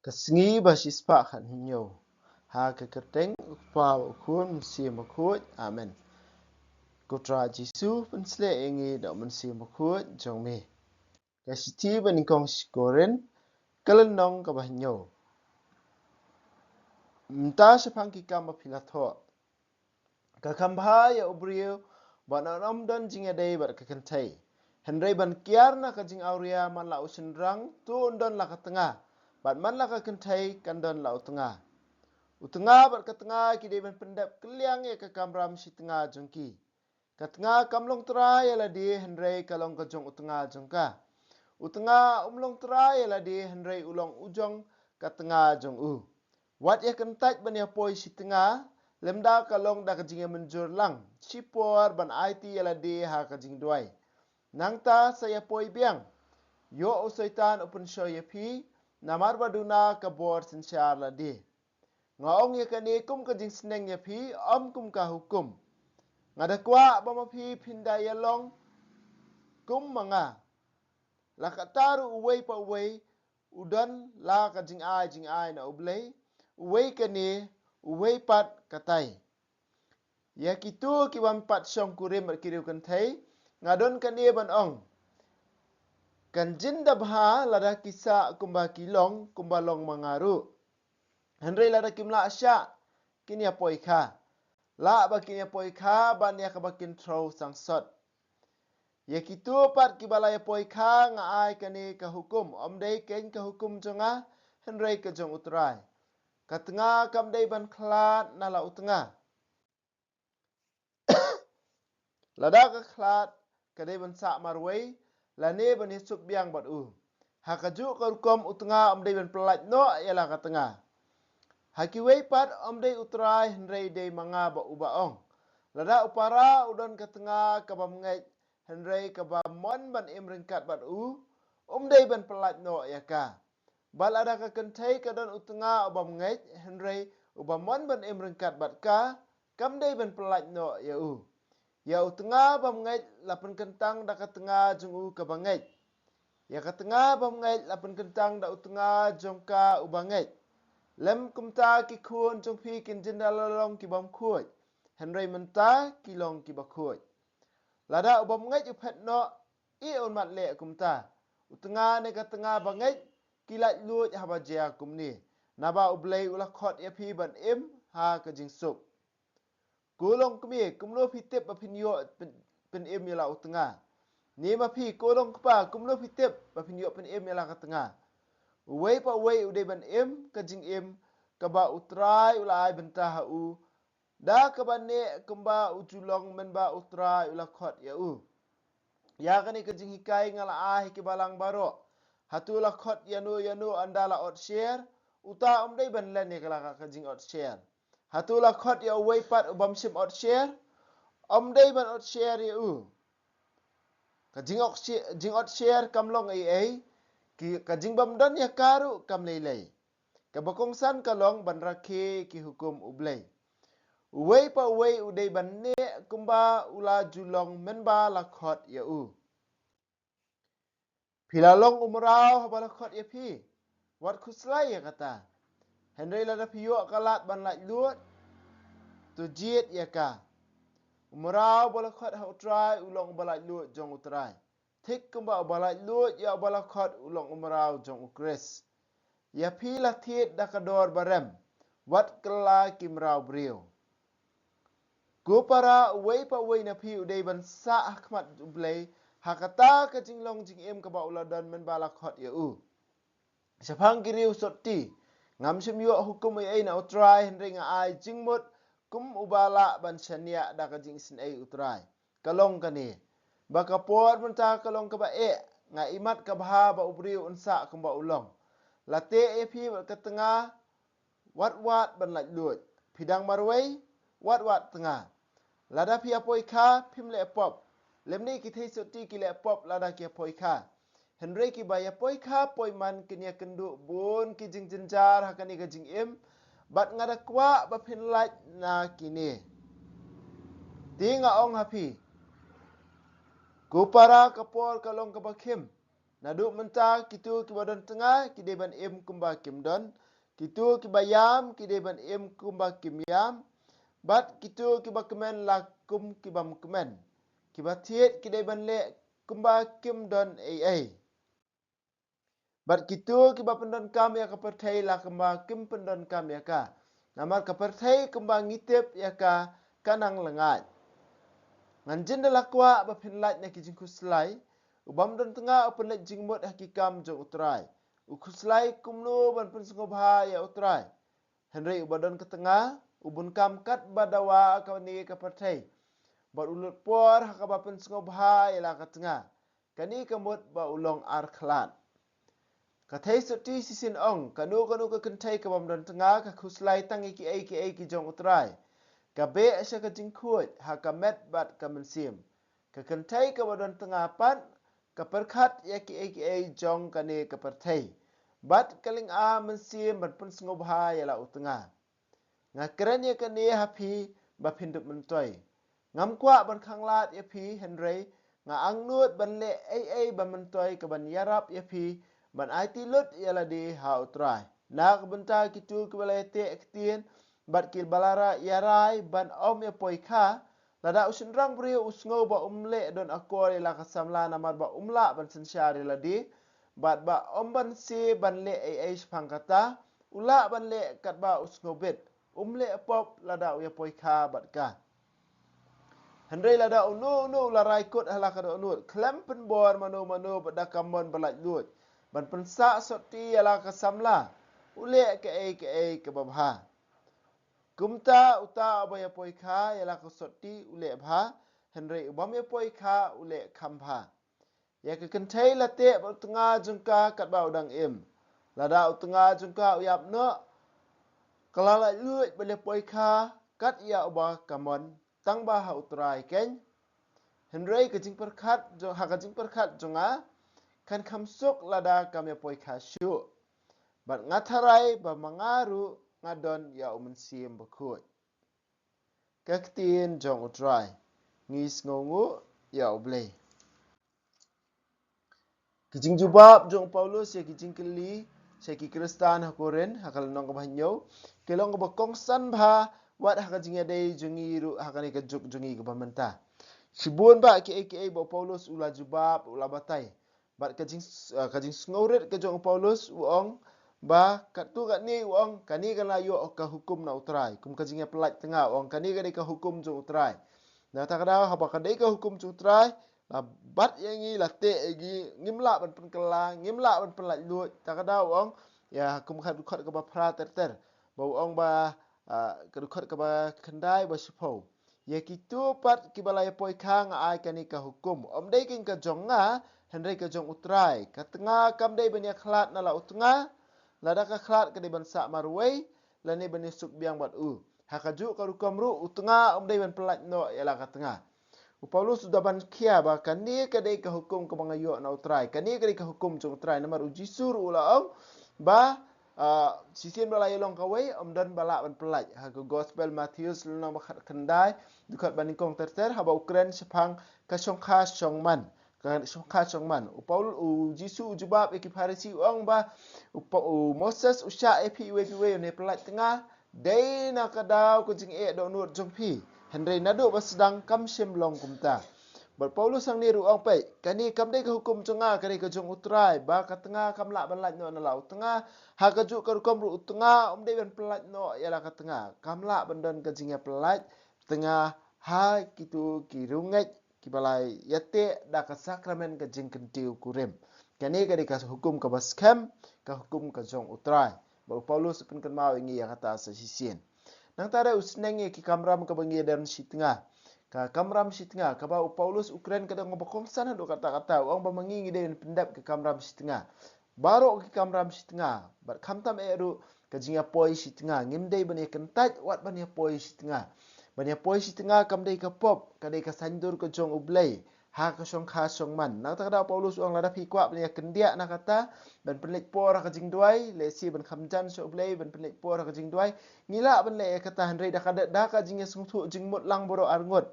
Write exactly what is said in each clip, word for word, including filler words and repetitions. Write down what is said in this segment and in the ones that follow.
Ka sngi ba shispah khathynñiew. Ha ka kyrteng u Kpa, u Khun, u Mynsiem Bakhuid. Amen. Ko Trai Jisu, pynshlei ïa ngi da u Mynsiem Bakhuid jong me. Ka shithi ba nyngkong sha ki Korinth, ka lynnong kaba hynñiew. Mynta shaphang ki kam ba phi la thoh. Ka kham bha ïa u briew ba un ym don jingïadei bad ka kynthei. Hynrei ban kiar na ka jingawria, man la u shynrang to un don la ka tnga, bad man la ka kynthei kan don la u tnga. U tnga bad ka tnga ki dei ban pyndep kylliang ïa ka kamram shi tnga jong ki. Ka tnga kam long trai ïa lade, hynrei ka long ka jong u tnga jong ka. U tnga um long trai ïa lade, hynrei u long u jong ka tnga jong u. Wat ïa kyntait ban ïa poi shi tnga, lymda ka long da ka jingïamynjur lang, shipor ban aiti ïa lade ha ka jingduwai. Nangta sa ïa poi biang. Ïoh u Soitan u pynshoi ïa phi, namar ba duna ka bor synshar lade. Nga ong ïa kane kum ka jingsneng ïa phi, ym kum ka hukum. Nga da kwah ba ma phi phin da ïalong kum ma nga. La katta ruh uwei pa uwei u don la ka jingai jingai na U Blei, uwei kane, uwei pat katai. Ïa kito ki bym pat shongkurim bad ki riewkynthei, nga don kane ban ong. Kan jin da bha lada ki sah kumba ki long, kumba long ma nga ruh. Hynrei lada kim lah shah, kin ïa poi kha. Lah ba kin ïa poi kha ban ïa kaba kin throw sangsot. Ïa kito pat kiba la ïa poi kha nga ai kane ka hukum, ym dei keiñ ka hukum jong nga, hynrei ka jong U Trai. Ka tnga kam dei ban khlad na la u tnga. Lada ka khlad, ka dei ban sah marwei, lane ban ïasuk biang bad u. Ha kajuh ka rukom u tnga ym dei ban pyllait noh ïa la ka tnga. Ha kiwei pat ym dei U Trai, hynrei dei ma nga ba uba ong. Lada u para u don ka tnga ka bym ngeit, hynrei ka bym mon ban im ryngkat bad u, um dei ban pyllait noh ïa ka. Bad lada ka kynthei ka don u tnga u bym ngeit, hynrei u bym mon ban im ryngkat bad ka, kam dei ban pyllait noh ïa u. Ïa u tnga bym ngeit la pynkyntang da ka tnga jong u kaba ngeit. Ïa ka tnga bym ngeit la pynkyntang da u tnga jong ka uba ngeit. Lym kumta ki khun jong phi kin jin da la long ki bym khuid, hynrei mynta ki long kiba khuid. Lada u bym ngeit u phet noh, i un mat leh kumta. U tnga ne ka tnga ba ngeit, ki laitluid haba jia kumne. Naba U Blei u la khot ïa phi ban im ha ka jingsuk. Ko long kmie, kumno phi tip ba phin ïoh pyn-, pynim ïa la u tnga? Ne ma phi, ko long kpa, kumno phi tip ba phin ïoh pynim ïa la ka tnga? Uwei pa uwei u dei ban im ka jingim kaba U Trai u la ai bynta ha u, da kaba neh kumba u ju long mynba U Trai u la khot ïa u. Ïa kane ka jinghikai nga la ai ha ki balang baroh. Hato la khot ïano ïano ynda la ot sher, uta um dei ban len ïa ka la ka jingot sher. Hato la khot ïa uwei pat u bym shym ot sher, um dei ban ot sher ïa u. Ka jingot sher, jingot sher kam long ei ei, ki, ka jingbym don ïa ka ruh kam lei lei. Kaba kongsan ka long ban rakhe ki hukum U Blei. Uwei pa uwei u dei ban neh kumba u la ju long mynba la khot ïa u. Phi la long u mraw haba la khot ïa phi, wat khuslai ïa kata. Hynrei lada phi ïoh ka lad ban laitluid, to jied ïa ka. U mraw ba la khot ha U Trai u long uba laitluid jong U Trai. Thik kumba uba laitluid ïa uba la khot u long u mraw jong U Khrist. Ïa phi la thied da ka dor ba rem, wat kylla ki mraw briew. Ko para, uwei pa uwei na phi u dei ban sah ha khmat U Blei ha kata ka jinglong jingim kaba u la don mynba la khot ïa u. Shaphang ki riew sotti, ngam shym ïoh hukum ei ei na U Trai, hynrei nga ai jingmut kum uba lah ban shaniah da ka jingisynei U Trai. Ka long kane, ba ka por mynta ka long kaba eh, nga imat ka bha ba u briew un sah kumba u long. La teh ïa phi bad ka tnga, wat wat ban laitluid. Phi dang marwei, wat wat tnga. Lada phi ïa poi kha, phim leh pop. Lymne ki theisotti ki leh pop lada ki ïa poi kha. Hynrei kiba ïa poi kha poi man kin ïa kynduh bun ki jingjynjar ha kane ka jingim, bad nga da kwah ba phin lait na kine. Te nga ong ha phi, ko para, ka por ka long kaba khim. Naduh mynta kito kiba don tnga ki dei ban im kumba kim don, kito kiba ïam ki dei ban im kumba kim ïam, bad kito kiba kmen la kum kibym kmen. Kiba thied ki dei ban leh kumba kim don ei ei. Bad kito kiba pyndonkam ïa ka pyrthei la kumba kim pyndonkam ïa ka. Namar ka pyrthei kumba ngi tip ïa ka, ka nang lyngngai. Ngan jin da la kwah ba phin lait na ki jingkhuslai. U bym don tnga u pynleit jingmut ha ki kam jong U Trai. U khuslai kumno ban pynsngewbha ïa U Trai. Hynrei uba don ka tnga u bun kam katba dawa kane ka pyrthei. Bad u lut por ha kaba pynsngewbha ïa la ka tnga. Kane ka mut ba u long ar khlad. Ka theisotti shisien ong, kano kano ka kynthei kabym don tnga ka khuslai tang ïa kiei kiei ki jong U Trai. Ka beh sha ka jingkhuid ha ka met bad ka mynsiem. Ka kynthei kaba don tnga pat ka pyrkhat ïa kiei kiei jong kane ka pyrthei. Bad ka lynga mynsiem ban pynsngewbha ïa la u tnga. Nga kren ïa kane ha phi ba phin dup myntoi. Ngam kwah ban khanglad ïa phi hynrei nga angnud ban leh ei ei ba myntoi kaban ïarap ïa phi ban aiti lut ïa lade ha U Trai. Na ka bynta kito kiba la ïateh ktien bad kiba la ïarai ban ym ïa poi kha, lada u shynrang briew u sngew ba um leh don akor ïa la ka samla namar ba um lah ban synshar ïa lade bad ba um banse ban leh ei ei shaphang kata, u lah ban leh katba u sngew bit. Um leh pop lada u ïa poi kha bad ka. Hynrei lada uno uno u la rai kut ha la ka dohnud khlem pynbor mano mano bad da ka mon ba laitluid ban pynsah sotti ïa la ka samla, u leh kaei kaei kaba bha. Kumta uta uba ïa poi kha ïa la ka sotti u leh bha, hynrei u bym ïa poi kha u leh kham bha. Ïa ka kynthei la teh bad u tnga jong ka katba u dang im. Lada u tnga jong ka u ïap noh, ka la laitluid ban ïa poi kha kat ïa uba ka mon, tang ba ha U Trai keiñ. Hynrei ka jingpyrkhat jong, ha ka jingpyrkhat jong nga, kan kham suk lada kam ïa poi kha shuh. Bad nga tharai ba ma nga ruh nga don ïa U Mynsiem Bakhuid. Ka ktien jong U Trai. Ngi sngewnguh ïa U Blei. Ki jingjubab jong u Paulus ïa ki jingkylli sha ki Khristan ha Korinth ha ka lynnong kaba hynñiew ki long kaba kongsan bha wat ha ka jingïadei jong ngi ruh ha kane ka juk jong ngi kaba mynta. Shibun bah kiei kiei ba u Paulus u la jubab, u la batai. Bad ka jing, ah, ka jingsngewrit ka jong u Paulus u ong ba katto katne u ong kane ka la ïoh ka hukum na U Trai. Kum ka jingïapyllait tnga u ong kane ka dei ka hukum jong U Trai. Na kata ka daw haba ka dei ka hukum jong U Trai, la bat ïa ngi, la teh ïa ngi, ngim lah ban pynkylla, ngim lah ban pynlaitluid. Kata ka daw u ong ïa kum ka dkhot kaba phra ter ter ba u ong ba, ah, ka dkhot kaba khyndai ba shiphew. Ïa kito pat kiba la ïa poi kha nga ai kane ka hukum. Ym dei keiñ ka jong nga, hynrei ka jong U Trai. Ka tnga kam dei ban ïa khlad na la u tnga. Lada ka khlad ka dei ban sah marwei, lane ban ïa suk biang bad u. Ha kajuh ka rukom ruh u tnga ym dei ban pyllait noh ïa la ka tnga. U Paulus u da ban khia ba kane ka dei ka hukum kaba nga ïoh na U Trai. Kane ka dei ka hukum jong U Trai. Namar u Jisu ruh u la ong ba, ah, shisien ba la ïalong kawei, ym don ba lah ban pyllait. Ha ka Gospel Mathaios lynnong ba khatkhyndai, dkhot ba nyngkong ter ter, haba u kren shaphang ka shongkha shongman. Ka shongkha shongman. U Paul, u Jisu u jubab ïa ki Pharisi u ong ba, u, Pa-, u Moses u shah ïa phi iwei pa iwei ban ïa pyllait tnga, dei na ka daw ka jingeh dohnud jong phi. Hynrei naduh ba sdang kam shym long kumta. Bad Paulus hangne ruh u ong peit, kane kam dei ka hukum jong nga, ka dei ka jong U Trai, ba ka tnga kam lah ban lait noh na la u tnga, ha kajuh ka rukom ruh u tnga ym dei ban pyllait noh ïa la ka tnga, kam lah ban don ka jingïapyllait tnga ha kito ki riewngeit kiba la ïateh da ka sakramen ka jingkyntiew kurim. Kane ka dei ka hukum kaba skhem, ka hukum ka jong U Trai. Bad u Paulus u pynkynmaw ïa ngi ïa kata sa shisien. Nangta ruh u sneng ïa ki kamram kaba ngi ïadon shi tnga. Ka kamram shi tnga, kaba u Paulus u kren ka dei kaba kongsan haduh katta katta, u ong ba ma ngi ngi dei ban pyndep ka kamram shi tnga. Baroh ki kamram shi tnga, bad khamtam eh ruh ka jingïapoi shi tnga, ngim dei ban ïa kyntait wat ban ïapoi shi tnga. Ban ïapoi shi tnga kam dei ka pop, ka dei ka saiñdur ka jong U Blei ha ka shongkha shongman. Nangta ka daw u Paulus u ong lada phi kwah ban ïa kyndiah na kata, ban pynleit por ha ka jingduwai, lehse ban kham jan sha U Blei, ban pynleit por ha ka jingduwai, ngi lah ban leh ïa kata, hynrei da ka, da ka jingïasngewthuh jingmut lang baroh arngut.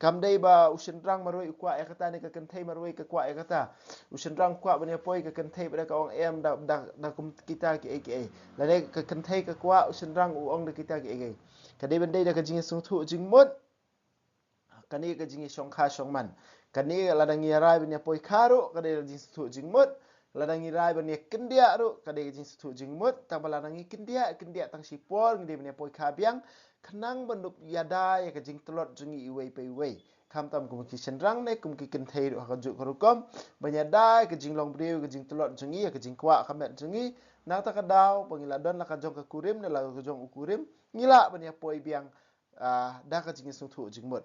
Kam dei ba u shynrang marwei u kwah ïa kata ne ka kynthei marwei ka kwah ïa kata. U shynrang u kwah ban ïa poi, ka kynthei pat ka ong em, da, da, da kum kita kiei kiei. Lane ka kynthei ka kwah, u shynrang u ong da kita kiei kiei. Ka dei ban dei da ka jingïasngewthuh jingmut. Kane ka jingïashongkha shongman. Kane lada ngi rai ban ïa poi kha ruh, ka dei da ka jingsngewthuh jingmut. Lada ngi rai ban ïa kyndiah ruh, ka dei ka jingsngewthuh jingmut. Tang ba lada ngi kyndiah, kyndiah tang shipor, ngi dei ban ïa poi kha biang. Khnang ban dup ïada ïa ka jingtlot jong ngi iwei pa iwei. Khamtam kum ki shynrang ne kum ki kynthei ruh ha kajuh ka rukom. Ban ïada ïa ka jinglong briew, ka jingtlot jong ngi, ïa ka jingkwah ka met jong ngi. Na kata ka daw, ba ngi la don la ka jong ka kurim, ne la ka jong u kurim. Ngi lah ban ïa poi biang, ah, da ka jingsngewthuh jingmut.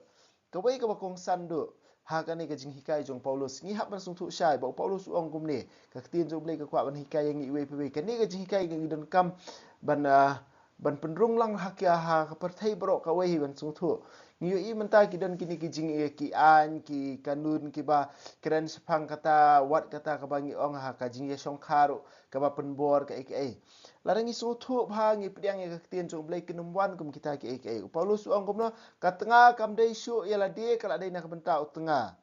Kawei kaba kongsan duh ha kane ka jinghikai jong u Paulus. Ngi hap ban sngewthuh shai ba u Paulus u ong kumne. Ka ktien jong u Blei ka kwah ban hikai ïa ngi iwei pa iwei. Kane ka jinghikai ka ngi donkam ban, ah, ban pynrung lang ha ka, ha ka pyrthei baroh kawei ban sngewthuh. Ngi ïohi mynta ki don kine ki jing, eh, ki aiñ, ki kanun, kiba kren shaphang kata, wat kata kaba ngi ong ha ka jingïashongkha ruh, kaba pynbor kaei kaei. Lada ngi sngewthuh bha, ngi pdiang ïa ka ktien jong u Blei, kin ym wan kum kita kiei kiei. U Paulus u ong kumno, ka tnga kam dei shuh ïa lade, ka la dei na ka bynta u tnga.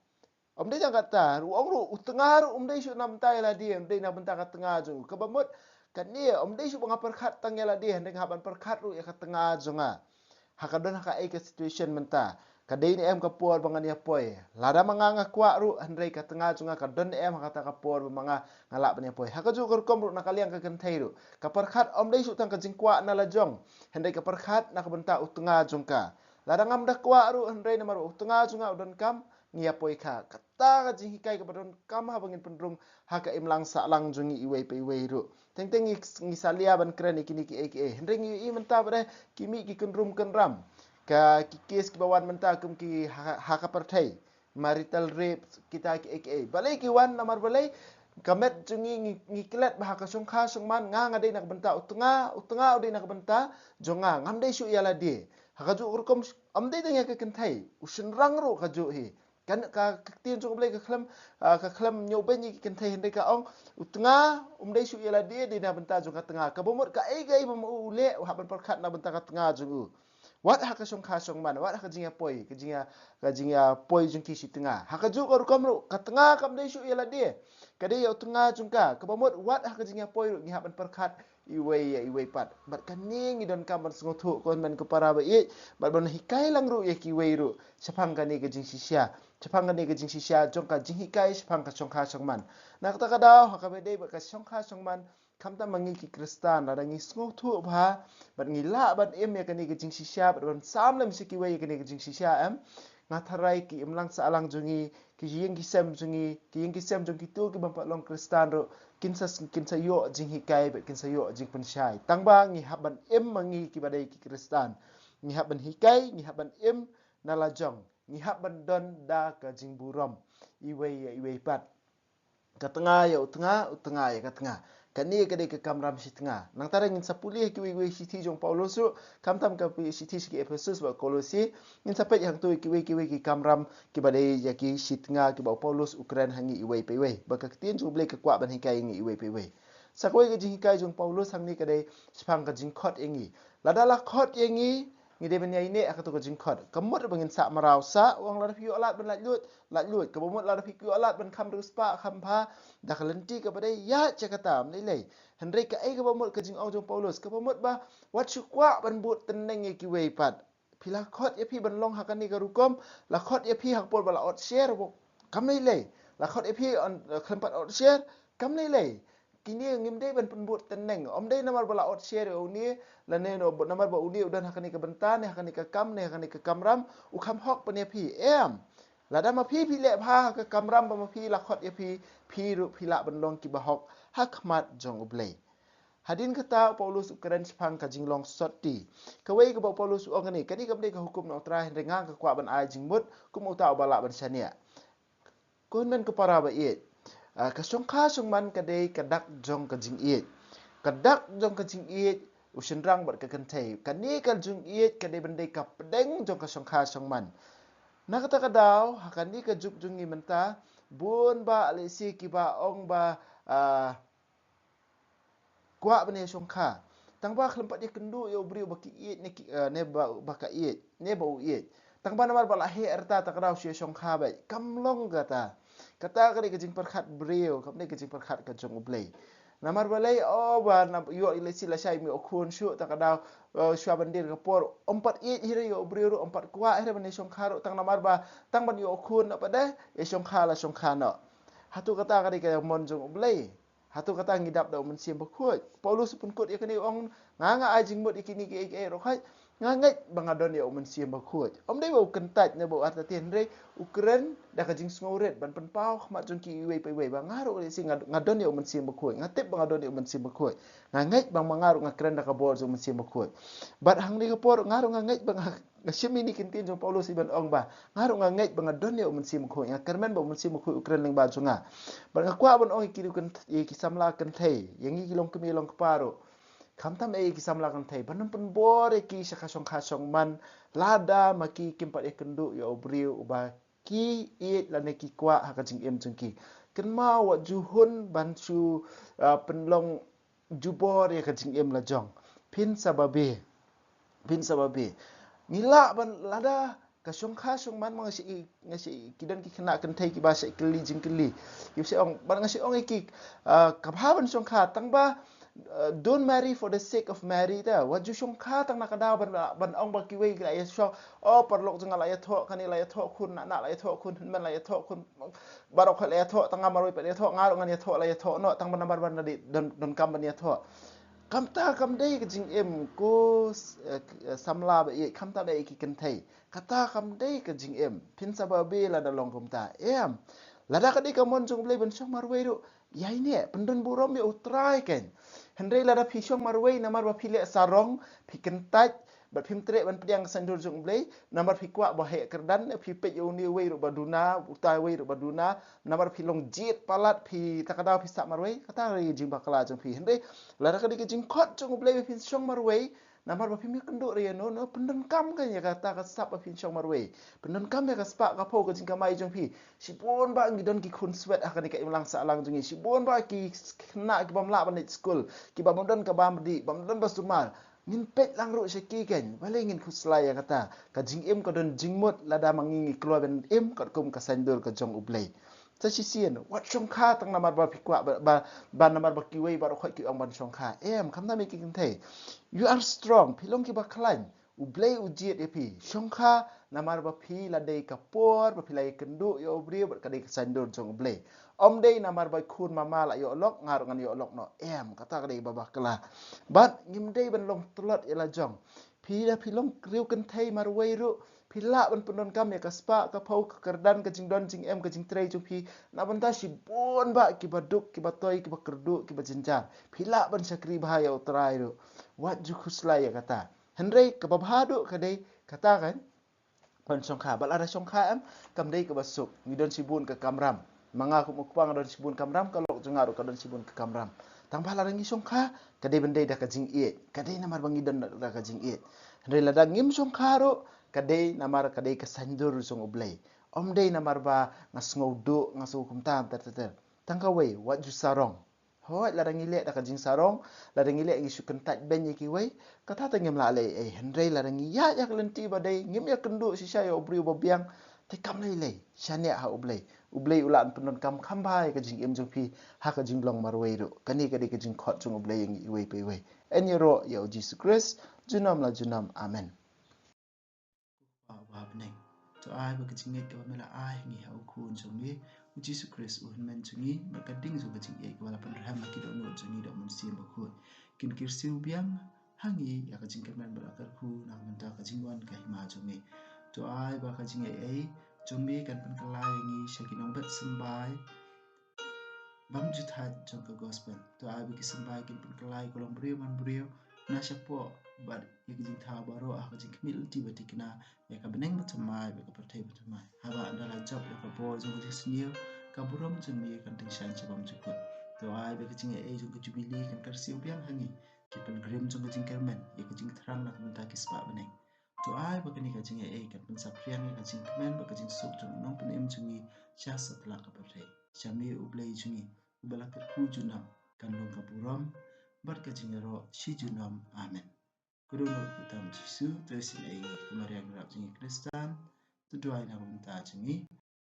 Ym dei tang kata, u ong ruh, u tnga ruh um dei shuh na bynta ïa lade, um dei na bynta ka tnga jong u. Kaba mut, kane, ym dei shuh ba nga pyrkhat tang ïa lade, hynrei nga hap ban pyrkhat ruh ïa ka tnga jong nga. Ha ka don ha kaei ka situation mynta. Ka dei ne em ka por ba ngan ïa poi. Lada ma nga nga kwah ruh, hynrei ka tnga jong nga ka don ne em ha kata ka por ba ma nga nga lah ban ïa poi. Ha kajuh ka rukom ruh na ka liang ka kynthei ruh. Ka pyrkhat ym dei shuh tang ka jingkwah na la jong. Hynrei ka pyrkhat na ka bynta u tnga jong ka. Lada ngam da kwah ruh, hynrei namar u tnga jong nga u donkam, ngi ïa poi kha. Kata ka jinghikai kaba donkam haba ngin pynrung ha ka imlang sahlang jong ngi iwei pa iwei ruh. Teng teng ngi, ngi salia ban kren ïa kine kiei kiei. Hynrei ngi ïohi mynta pat de ki mih ki kynrum kynram. Ka ki kes kiba wan mynta kum ki ha, ha ka pyrthei. Marital rape, kita kiei kiei. Balei ki wan, namar balei ka met jong ngi, ngi, ngi klet ba ha ka shongkha shongman, nga nga dei na ka bynta u tnga, u tnga u dei na ka bynta jong nga, ngam dei shuh ïa lade. Ha kajuh ka rukom, ym dei tang ïa ka kynthei, u shynrang ruh kajuh hi. Kan ka, ka ktien jong u Blei ka khlem, ah, ka khlem ñiewbeiñ ïa ki kynthei, hynrei ka ong, u tnga um dei shuh ïa lade, dei na bynta jong ka tnga. Kaba mut kaei kaei ba ma u u leh, u hap ban pyrkhat na bynta ka tnga jong u. Wat ha ka shongkha shongman, wat ha ka jingïapoi, ka jingïa, ka jingïapoi jong ki shi tnga. Ha kajuh ka rukom ruh, ka tnga kam dei shuh ïa lade. Ka dei ïa u tnga jong ka, kaba mut wat ha ka jingïapoi ruh, ngi hap ban pyrkhat iwei ïa iwei pat. Bad kane ngi donkam ban sngewthuh, ko hynmen ko para ba ïeit, bad ban hikai lang ruh ïa kiwei ruh shaphang kane ka jingshisha. Shaphang kane ka jingshisha jong ka jinghikai shaphang ka shongkha shongman. Na kata ka daw, ha kaba dei bad ka shongkha shongman, khamtam ma ngi ki Khristan, lada ngi sngewthuh bha bad ngi lah ban im ïa kane ka jingshisha, bad ban sam lem sha kiwei ïa kane ka jingshisha, em. Nga tharai ki imlang sahlang jong ngi, ki ïing ki sem jong ngi, ki ïing ki sem jong kito ki bym pat long Khristan ruh, kin sa, kin sa ïoh jinghikai bad kin sa ïoh jingpynshai. Tang ba ngi hap ban im ma ngi kiba dei ki Khristan. Ngi hap ban hikai, ngi hap ban im na la jong. Ngi hap ban don da ka jingburom iwei ïa iwei pat. Ka tnga ïa u tnga, u tnga ïa ka tnga. Kane ka dei ka kamram shi tnga. Nangta ruh ngin sa pule ha kiwei kiwei shithi jong u Paulus ruh, khamtam ka shithi sha ki Ephesus bad Kolosi, ngin sa peit hangto ïa kiwei kiwei ki kamram kiba dei ïa ki shi tnga kiba u Paulus u kren ha ngi iwei pa iwei. Ba ka ktien jong u Blei ka kwah ban hikai ïa ngi iwei pa iwei. Sa kawei ka jinghikai jong u Paulus hangne ka dei shaphang ka jingkhot ïa ngi. Lada la khot ïa ngi, ngi dei ban ïaineh ha kato ka jingkhot. Ka mut ba ngin sah mraw sah, u ong lada phi ïoh lad ban laitluid, laitluid. Kaba mut lada phi ïoh lad ban kham riewspah, kham bha, da ka lynti kaba dei, ïaid sha kata, ym lei lei. Hynrei kaei kaba mut ka jingong jong u Paulus, kaba mut ba wat shu kwah ban bud tneng ïa kiwei pat. Phi la khot ïa phi ban long ha kane ka rukom, la khot ïa phi ha ka por ba la ot sher, kam lei lei. La khot ïa phi, khlem pat ot sher, kam lei lei. Kine ngim dei ban pynbud tneng. Ym dei namar ba la ot sher ïa une, lane namar ba une u don ha kane ka bynta, ne ha kane ka kam, ne ha kane ka kamram, u kham hok ban ïa phi. Em. Lada ma phi phi leh bha ha ka kamram ba ma phi la khot ïa phi, phi ruh phi lah ban long kiba hok ha khmat jong u Blei. Hadien kata u Paulus u kren shaphang ka jinglong sotti. Kawei kaba u Paulus u ong kane, kane kam dei ka hukum na u Trai, hynrei nga nga kwah ban ai jingmut kum uta uba lah ban shaniah. Ko hynmen ko para ba ïeit. Ah, ka shongkha shongman ka dei ka dak jong ka jingïeit. Ka dak jong ka jingïeit, u shynrang bad ka kynthei. Kane ka jingïeit ka dei ban dei ka pdeng jong ka shongkha shongman. Na kata ka daw, ha kane ka juk jong ngi mynta, bun ba lehse kiba ong ba, ah, kwah ban ïa shongkha. Tang ba khlem pat ïakynduh ïa u briew ba ki ïeit ne ki, eh, ne ba, ba ka ïeit, ne ba u ïeit. Tang ba namar ba la heh rta ta ka daw shu ïa shongkha beit. Kam long kata. Kata ka dei ka jingpyrkhat briew, kam dei ka jingpyrkhat ka jong U Blei. Namar balei, oh, ba na ïoh lehse lashai ym ïoh khun shuh ta ka daw, eh, shuwa ban dier ka por, ym pat ïeit hi re ïa u briew ruh, ym pat kwah hi re ban ïa shongkha ruh, tang namar ba tang ban ïoh khun noh pat de, ïa shongkha la shongkha noh. Hato kata ka dei ka mon jong U Blei? Hato kata ngi dap da U Mynsiem Bakhuid? Paulus u pynkut ïa kane, u ong, nga nga ai jingmut ïa kine kiei kiei ruh hooid, nga ngeit ba nga don ïa U Mynsiem Bakhuid. Ym dei ba u kyntait ne ba u artatien, hynrei u kren da ka jingsngewrit ban pynpaw khmat jong ki iwei pa iwei ba nga ruh lehse nga, nga don ïa U Mynsiem Bakhuid. Nga tip ba nga don ïa U Mynsiem Bakhuid. Nga ngeit ba ma nga ruh nga kren da ka bor jong U Mynsiem Bakhuid. Bad hangne ka por nga ruh nga ngeit ba nga, nga shim ïa kine ki ktien jong Paulus ban ong ba nga ruh nga ngeit ba nga don ïa U Mynsiem Bakhuid. Nga kyrmen ba U Mynsiem Bakhuid u kren lyngba jong nga. Bad nga kwah ban ong ïa ki ruh kynth-, ïa ki samla kynthei, ïa ngi ki longkmie longkpa ruh, khamtam eh ïa ki samla kynthei, ban ym pynbor ïa ki sha ka shongkha shongman lada ma ki kim pat ïakynduh ïa u briew uba ki ïeit lane ki kwah ha ka jingim jong ki. Kynmaw, wat ju hun ban shu, ah, pynlong jubor ïa ka jingim la jong. Phin sa babe. Phin sa babe. Ngi lah ban, lada ka shongkha shongman, ma nga shu i, nga shu i, ki don ki khynnah kynthei kiba shu kylli jingkylli. Ki shu ong, ban nga shu ong ïa ki, ah, ka bha ban shongkha, tang ba, ah, don't marry for the sake of marry ta. Wat ju shongkha tang na ka daw ban, ban ong ba kiwei ki la ïa shong, oh, paralok jong nga la ïathoh, kane la ïathoh khun, na na la ïathoh khun, hynmen la ïathoh khun, baroh khoit la ïathoh, tang nga marwei pat ïathoh, nga ruh ngan ïathoh, la ïathoh noh, tang ba namar ba nga dei don, donkam ban ïathoh. Khamtam, kam dei ka jingim, ko, eh, samla ba ïeit, khamtam eh ki kynthei. Kata kam dei ka jingim. Phin sa babe lada long kumta. Em. Lada ka dei ka mon jong U Blei ban shong marwei ruh, ïai neh, pyndon burom ïa U Trai kein. Hynrei lada phi shong marwei namar ba phi leh sarong, phi kyntait, bad phim treh ban pdiang ka saiñdur jong U Blei, namar phi kwah ba heh kyrdan, phi peit ïa une uwei ruh ba duna, utai uwei ruh ba duna, namar phi long jied palat, phi ta ka daw phi sah marwei, kata ka dei ka jingbakla jong phi. Hynrei lada ka dei ka jingkhot jong U Blei ba phin shong marwei, namar ba phim ïakynduh re ïa no, no, pyndonkam kein ïa kata ka sap ba phin shong marwei. Pyndonkam ïa ka spah ka phew ka jingkamai jong phi. Shibun bah ngi don ki khun swet ha kane ka imlang sahlang jong ngi. Shibun bah ki khynnah ki bym lah ban leit skul, ki bym don ka bam dih, bym don ba sumar. Ngin peit lang ruh sha ki kein. Balei ngin khuslai ïa kata? Ka jingim ka don jingmut lada ma ngi ngi kloi ban im katkum ka saiñdur ka jong U Blei. Sa shisien, wat shongkha tang namar ba phi kwah ba, ba, ba namar ba kiwei baroh khoit ki ong ban shongkha. Em, khamtam eh ki kynthei. You are strong, phi long kiba khlaiñ. U Blei u jied ïa phi. Shongkha namar ba phi la dei ka por ba phi la ïakynduh ïa u briew bad ka dei ka saiñdur jong U Blei. Ym dei namar ba i khun mama la ïoh lok, nga ruh ngan ïoh lok noh. Em, kata ka dei ba bakla. Bad ngim dei ban long tlot ïa la jong. Phi da phi long briew kynthei marwei ruh, phi lah ban pyndonkam ïa ka spah ka phew, ka kyrdan, ka jingdon jingem, ka jingtrei jong phi. Na bynta shibun bah kiba duk, kiba toi, kiba kyrduh, kiba jynjar. Phi lah ban shakri bha ïa U Trai ruh. Wat ju khuslai ïa kata. Hynrei kaba bha duh ka dei kata kein, ban shongkha. Bad lada shongkha em, kam dei kaba suk. Ngi don shibun ka kamram. Ma nga kum u kpa nga don shibun kamram, ka lok jong nga ruh ka don shibun ka kamram. Tang ba lada ngi shongkha, ka dei ban dei da ka jingïeit. Ka dei namar ba ngi don da ka jingïeit. Hynrei lada ngim shongkha ruh, ka dei namar ka dei ka saiñdur jong U Blei. Ym dei namar ba nga sngew duh, nga sngew kumta ter ter ter. Tang kawei, wat ju sarong. Hooid, lada ngi leh da ka jingsarong, lada ngi leh ngi shu kyntait beiñ ïa kiwei, kata te ngim lah leh ei. Hynrei lada ngi ïaid ïa ka lynti ba dei, ngim ïakynduh shisha ïa u briew ba biang, te kam lei lei, shaniah ha U Blei. U Blei u lah ban pyndonkam kham bha ïa ka jingim jong phi ha ka jinglong marwei ruh. Kane ka dei ka jingkhot jong U Blei ïa ngi iwei pa iwei. Yn ïaroh ïa U Jisu Khrist junom la junom. Amen. Ko Kpa uba ha bneng, to ai ba ka jingngeit kaba me la ai ha ngi ha u Khun jong me U Jisu Khrist u hynmen jong ngi, bad ka ding jong ka jingïeit kaba la pynrhem ha ki dohnud jong ngi da U Mynsiem Bakhuid, kin kyrsiew biang ha ngi ïa ka jingkyrmen bad la kyrkhu na ka bynta ka jingwan ka hima jong me. To ai ba ka jingaiei jong me kan pynkylla ïa ngi sha ki nongbet symbai bymjukthait jong ka gospel. To ai ba ki symbai kin pynkylla ïa ka longbriew manbriew na shapoh bad ïa ki jingthaw baroh ha ka jingkhmih lynti ba thikna ïa ka bneng bathymmai bad ka pyrthei bathymmai. Haba ynda la jop ïa ka bor jong ka jingsniew, ka burom jong me kan tyngshaiñ sha bymjukut. To ai ba ka jingaiei jong ka Jubili kan kyrsiew biang ha ngi, ki pilgrim jong ka jingkyrmen, ïa ka jingthrang na ka bynta ki spah bneng. To ai ba kane ka jingaiei kan pynsaphriang ïa ka jingkmen bad ka jingsuk jong u Nongpynim jong ngi sha satlak ka pyrthei. Sha me U Blei jong ngi uba la kyrkhu junom, kan long ka burom bad ka jingïaroh shi junom. Amen. Ka dohnud kyrteng U Jisu, to isynei ïa ngi. Ko Maria nongrep jong ngi Khristan, to duwai na ka bynta jong ngi.